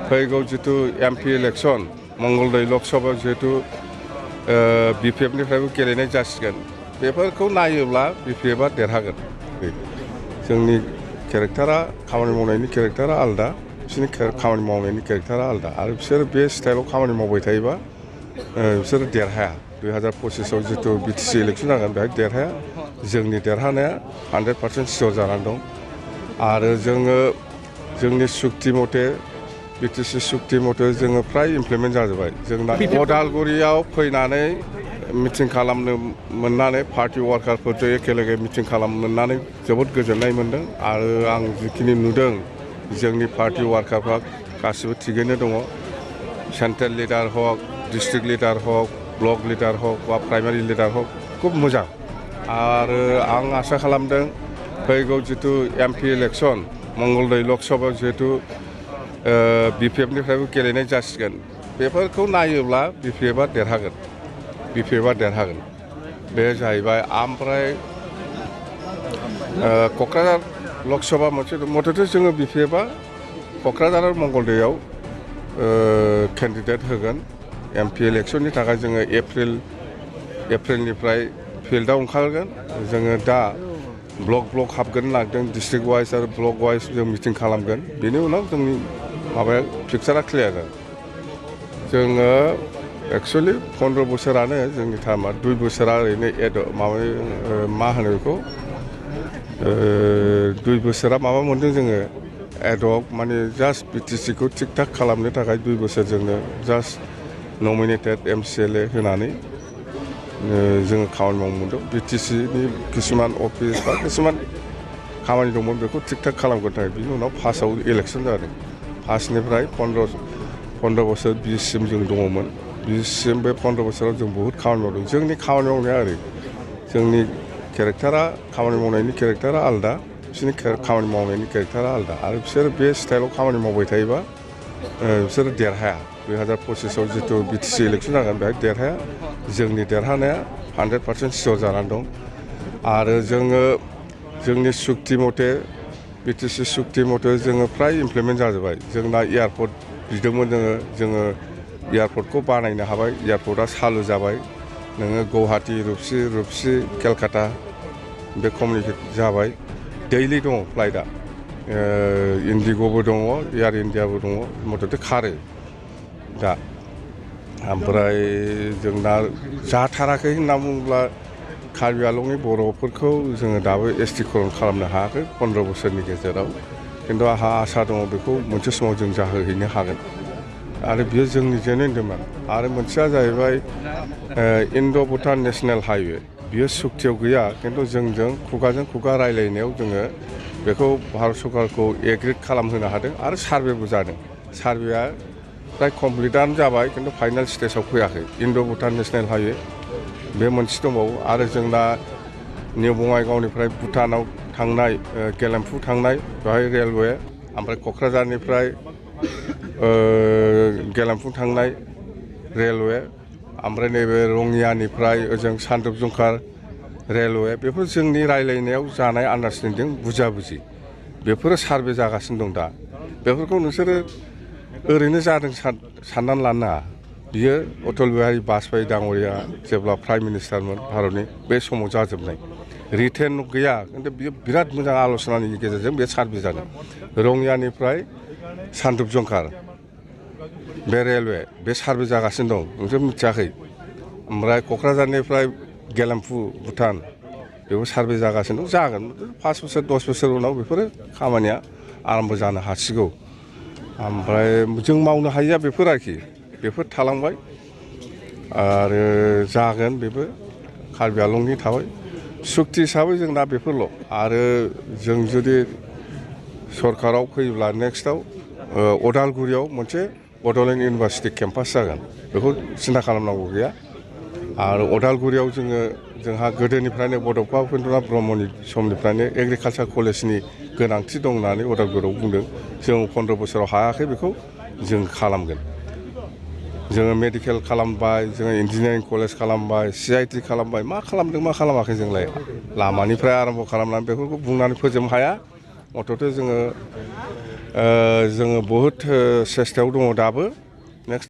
फैगौ जितु MP election Mangaldai लकसभायाव जिहेतु बिपिएफनिफ्रायबो गेलेनाय जासिगोन बेफोरखौ नायोब्ला बिपिएफआ देरहागोन जोंनि केरेक्टारा खामानि मावनायनि केरेक्टारा आलादा बिसोरनि खामानि मावनायनि केरेक्टारा आलादा आरो बिसोर बे स्टाइलाव खामानि मावबाय थायोबा बिसोर देरहाया 2025आव जितु बिटिसि इलेक्सन जागोन बेहाय देरहाया जोंनि देरहानाया 100% सियर जानानै दं आरो जोङो जोंनि सुक्ति मथे बिटिसि सुक्ति मथे जोङो फ्राय इमप्लिमेन्ट जाजोब्बाय जोंना अदालगुरियाव फैनानै मिटिं खालामनो मोननानै पार्टि वार्कारफोरजों एखेलगे मिटिं खालामनो मोननानै जोबोद गोजोननाय मोन्दों आरो आं जिखिनि नुदों जोंनि पार्टि वार्कारफ्रा गासिबो थिगैनो दङ सेन्ट्रेल लिडार हक डिस्ट्रिक्ट लिडार हक ब्लक लिडार हक बा प्राइमारि लिडार हक खुब मोजां आरो आं आसा खालामदों फैगौ जितु एमपि इलेक्सन मंगलदै लकसभायाव जिहेतु बिपिएफनिफ्रायबो गेलेनाय जासिगोन बेफोरखौ नायोब्ला बिपिएफआ देरहागोन बे जाहैबाय ओमफ्राय क'क्राझार लकसभा मोनसे मथथे जोङो बिपिएफआ क'क्राझार आरो मंगलदैयाव केन्डिडेट होगोन एमपि इलेक्सननि थाखाय जोङो एप्रिलनिफ्राय फिल्डआव ओंखारगोन जोङो दा ब्लक हाबगोन नागिरदों डिस्ट्रिक्ट वाइज आरो ब्लक वाइज जों मिटिं खालामगोन बेनि उनाव जोंनि माबाया पिक्सारा क्लियार जोङो एक्सुवेलि 15 बोसोरानो जोंनि टाइमा 2 बोसोरा ओरैनो मा होनो बेखौ 2 बोसोरा माबा मोन्दों जोङो एडहक माने जास्ट बिटिसिखौ थिग थाक खालामनो थाखाय 2 बोसोर जोंनो जास्ट नमिनेटेड एमसिएलए होनानै जोङो खामानि मावनो मोनदों बिटिसिनि किसुमान अफिस बा किसुमान खामानि दंमोन बेखौ थिग थाक खालामगोन थाखाय बिनि उनाव फार्स्टआव इलेक्सन जादों फार्स्टनिफ्राय 15 बोसोर 20सिम जों दङमोन 20सिम बे 15 बोसोराव जों बहुद खामानि मावदों जोंनि खामानि मावनाया ओरै जोंनि केरेक्टारा खामानि मावनायनि केरेक्टारा आलादा बिसोरनि खामानि मावनायनि केरेक्टारा आलादा आरो बिसोर बे स्टाइलाव खामानि मावबाय थायोबा बिसोर देरहाया 2025आव जितु बिटिसि इलेक्सन जागोन बेहाय देरहाया जोंनि देरहानाया 100% सियर जानानै दं आरो जोङो जोंनि सुक्ति मथे बिटिसि सुक्ति मथे जोङो फ्राय इमप्लिमेन्ट जाजोब्बाय जोंना एयारपर्ट बिदोंमोन जोङो एयारपर्टखौ बानायनो हाबाय एयारपर्टआ चालु जाबाय नोङो गुवाहाटी रुपसि केलकाता बे कमिउनिकेट जाबाय दैलि दङ फ्लाइटआ इन्डिग'बो दङ एयार इन्डियाबो दङ मथथे खारो दा ओमफ्राय जोंना जाथाराखै होनना बुङोब्ला कार्बि आंलंनि बर'फोरखौ जोङो दाबो एसटिकरन खालामनो हायाखै 15 बोसोरनि गेजेराव खिन्थु आंहा आसा दङ बेखौ मोनसे समाव जों जाहोहैनो हागोन आरो बियो जोंनि जेनेन्दोंमोन आरो मोनसेया जाहैबाय इन्ड' भुटान नेशनेल हाइवे बियो सुक्तियाव गैया खिन्थु जोंजों खुगाजों खुगा रायलायनायाव जोङो बेखौ भारत सरकारखौ एग्रिड खालामहोनो हादों आरो सार्भेबो जादों सार्भेया प्राय कमप्लिटआनो जाबाय खिन्थु फाइनाल स्टेजाव फैयाखै इन्ड' भुटान नेशनेल हाइवे बे मोनसे दंबावो आरो जोंना निउ बङाइगावनिफ्राय भुटानाव थांनाय गेलेमफु थांनाय बेवहाय रेलवे ओमफ्राय क'क्राझारनिफ्राय गेलेमफु थांनाय रेलवे ओमफ्राय नैबे रङियानिफ्राय ओजों सानदुप जंखार रेलवे बेफोर जोंनि रायलायनायाव जानाय आन्डारस्टेन्डिं बुझाबुझि बेफोरो सार्भे जागासिनो दं दा बेफोरखौ नोंसोरो ओरैनो जादों साननानै लानो नाङा बियो अटल बिहारि बाजपेयी दाङ'रिया जेब्ला प्राइम मिनिस्टारमोन भारतनि बे समाव जाजोबनाय रिटेन गैया खिन्थु बियो बिराद मोजां आल'सनानि गेजेरजों बे सार्भे जादों रङियानिफ्राय सानदुप जंखार बे रेलवे बे सार्भे जागासिनो दं नोंसोर मिथियाखै ओमफ्राय क'क्राझारनिफ्राय गेलेमफु भुटान बेबो सार्भे जागासिनो दं जागोन 5 बोसोर 10 बोसोर उनाव बेफोरो खामानिया आराम्भ जानो हासिगौ ओमफ्राय जों मावनो हायिया बेफोर आरोखि बेफोर थालांबाय आरो जागोन बेबो कार्बि आंलंनि थाबाय सुक्ति हिसाबै जोंना बेफोरल' आरो जों जुदि सरकाराव फैयोब्ला नेक्स्टआव अदालगुरियाव मोनसे बड'लेण्ड इउनिभारसिटि केम्पास जागोन बेखौ सिन्था खालामनांगौ गैया आरो अदालगुरियाव जोंहा गोदोनिफ्रायनो बड'फा उपेन्द्रनाथ ब्रह्मनि समनिफ्रायनो एग्रिकालसार कलेजनि गोनांथि दं होननानै अदालगुरियाव बुंदों जों 15 बोसोराव हायाखै बेखौ जों खालामगोन जोङो मेडिकेल खालामबाय जोङो इन्जिनियारिं कलेज खालामबाय CIT खालामबाय मा खालामदों मा खालामाखै जोंलाय लामानिफ्राय आराम्भ खालामनानै बेफोरखौ बुंनानै फोजोबनो हाया अथ'थ' जोङो जोङो बहुद सेस्थायाव दङ दाबो